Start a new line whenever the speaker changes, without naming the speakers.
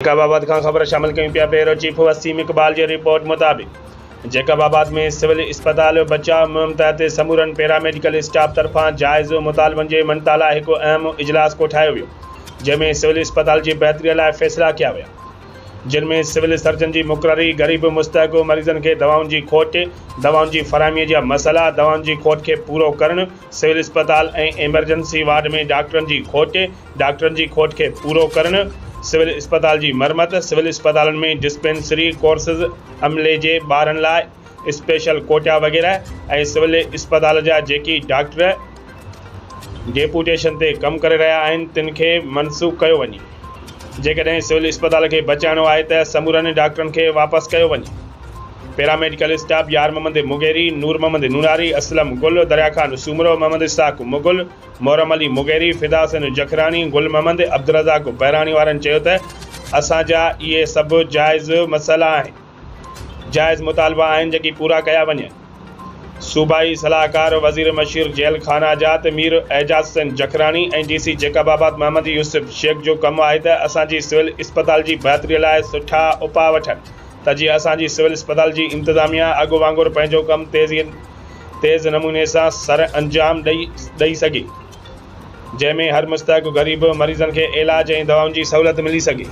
Jacob آباد کان خبر شامل ڪيون پيا بيورو چيف وسيم اقبال جي رپورٽ مطابق جيڪب آباد ۾ سول اسپتال بچاء مهم تحت سمورن پيرا ميڊيڪل اسٽاف طرفان جائز مطالبن جي مڃتا لاء هڪ اهم اجلاس ڪوٺايو ويو جنهن ۾ سول اسپتال جي بهتري لاء فيصلا ڪيا ويا جن ۾ سول سرجن جي مقرري، غريب مستحق مريضن کي دوائن جي کوٽ، دوائن جي فراهمي جا مسئلا، دوائن جي کوٽ کي پورو ڪرڻ، سول اسپتال ۽ ايمرجنسي وارڊ ۾ ڊاڪٽرن جي کوٽ، ڊاڪٽرن جي کوٽ کي پورو ڪرڻ، سول اسپتال جي مرمت، سول اسپتالن ۾ ڊسپينسري ڪورسز، عملي جي ٻارن لاء اسپيشل ڪوٽا وغيره ۽ سول اسپتال جا جيڪي ڊاڪٽر ڊيپوٽيشن تي ڪم ڪري رهيا آهن تن کي منسوخ ڪيو وڃي. جيڪڏهن سول اسپتال کي بچائڻو آهي ته سمورن ڊاڪٽرن کي واپس ڪيو وڃي. پيراميڊيڪل اسٽاف يار محمد مغيري، نور محمد نوناري، اسلم گل، دريا خان سومرو، محمد اسحاق مغل، محرم علي مغيري، فدا حسين جکراڻي، گل محمد، عبدالرزاق بهراڻي وارن چيو ته اسان جا اهي سڀ جائز مسئلا آهن. جائز مطالبا آهن جيڪي پورا ڪيا وڃن. صوبائي صلاحڪار وزير مشير جيل خانه جات Mir Ejaz Hussain Jakhrani ۽ D C Jacobabad Muhammad Yousuf Shaikh جو ڪم آهي ته اسان جي سول اسپتال جي بهتري لاء سٺا اپاء وٺن ته جيئن اسان جي سول اسپتال جي انتظاميا اڳ وانگر پنهنجو ڪم تيزي تيز نموني سان سر انجام ڏئي ڏئي سگهي جنهن ۾ هر مستحق غريب مريضن کي علاج ۽ دوائن جي سهولت ملي سگهي.